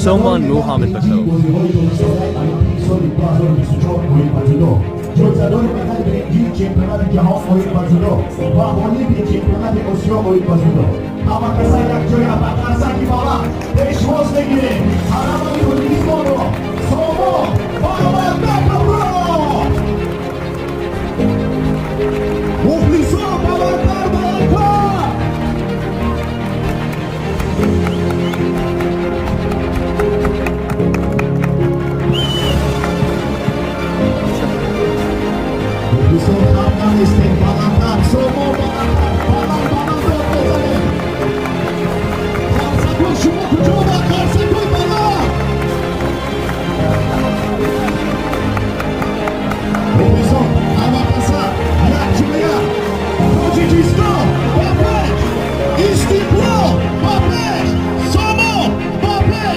Somon Muhammadbekov. Соли 2024 оид ба ҷудо, ҷоизадори медали биринҷии чемпионати ҷаҳон оид ба ҷудо ва ғолиби чемпионати Осиё оид ба ҷудо. Ҳамакаса якҷоя ба қарсаки баланд пешвоз мегирем.